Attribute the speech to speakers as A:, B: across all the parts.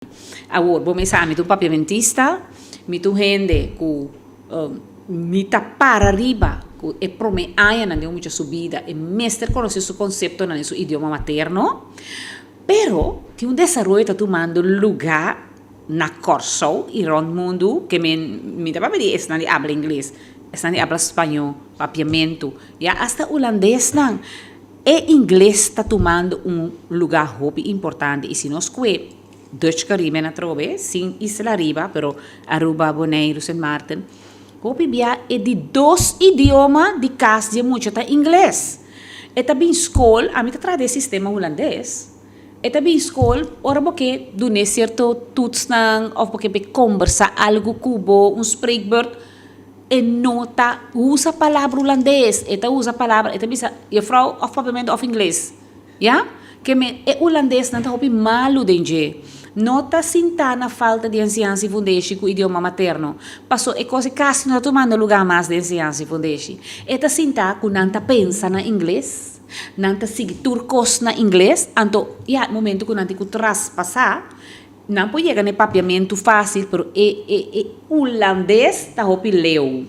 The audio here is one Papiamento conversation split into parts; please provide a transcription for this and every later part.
A: Awor, bo mes sa, mi ta un papiamentista, mi ta un hende ku mi ta para riba ku e promé añanan den un mucha su bida e mester konosé su konseptonan den su idioma materno. Pero tin un desaroyo ta tumando lugá na Kòrsou i rònt mundu ke mi ta papia di esnan di abla ingles, esnan di abla spañó, papiamentu, ya asta hulandesnan. E ingles ta tumando un lugá hopi importante i si nos kue Dutch Caribbean atrobe, sin isla ariba, pero Aruba, Boneiru, Sint Maarten, hopi bia e di dos idioma di kas di e mucha ta ingles. E ta bin skol, ami ta traha den e sistema hulandes, e ta bin skol ora bo ke dun'é sierto toetsnan òf bo ke be kombersá algu ku bo, un spreekbeurt, e no ta usa palabra hulandes, e ta usa palabra, e ta bisa juffrouw òf papiamentu òf ingles. Ya, ke men e hulandesnan ta hopi malu den dje. No ta sintá na falta di enseñansa i fundeshi ku idioma materno, paso e kos e kasi no ta tumando lugá mas den enseñansa i fundeshi. E ta sintá ku nan ta pensa na ingles, nan ta sigui tur kos na ingles, anto ya momento ku nan tin ku traspasá, nan por yega na e papiamentu fásil, pero e e e hulandes ta hopi leu.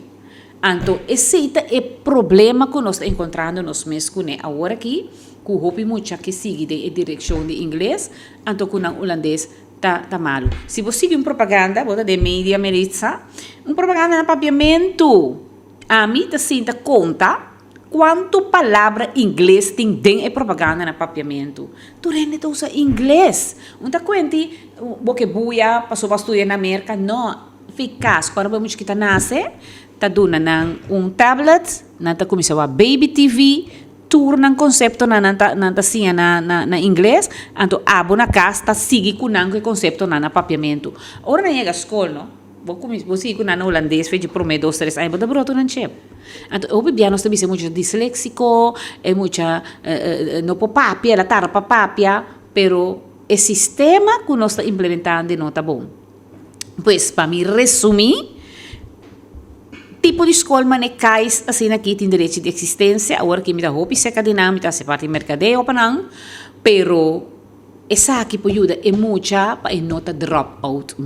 A: Anto esei ta e problema ku nos ta enkontrando nos mes kuné awor aki, ku hopi mucha ke sigui den e direkshon di ingles, anto ku nan hulandes ta ta malu. Si bo sigui un propaganda, bo ta den media Meritza, un propaganda na papiamentu! Ami ta sinta konta kuantu palabra ingles tin den e propaganda na papiamentu. Tur hende ta usa ingles. Un ta kuenti bo ke buya pasobra bo a studia na Merka? No. Fi kas, ora bo e mucha ki ta nase, ta duna nan un tablet, nan ta kuminsá wak baby TV, tur nan konseptonan nan ta nan ta siña na na na ingles, anto abo na kas ta sigui ku nan ku e konseptonan na papiamentu. Ora nan yega skol no, bo kuminsá bo sigui ku nan na hulandes fe dje promé dos tres aña, bo ta brota nan chep. Anto e hopi bia nos ta bisa e mucha disléksiko, e mucha no por papia, el a tarda pa papia, pero e sistema ku nos ta implementando no ta bon. Pues pa mi resumí, tipo di skol manera kais asina aki tin derecho di eksistensia, awor aki mi ta hopi serka di nan, mi ta hasi parti merkadeo pa nan, pero esaki por yuda e mucha pa e no ta drop out.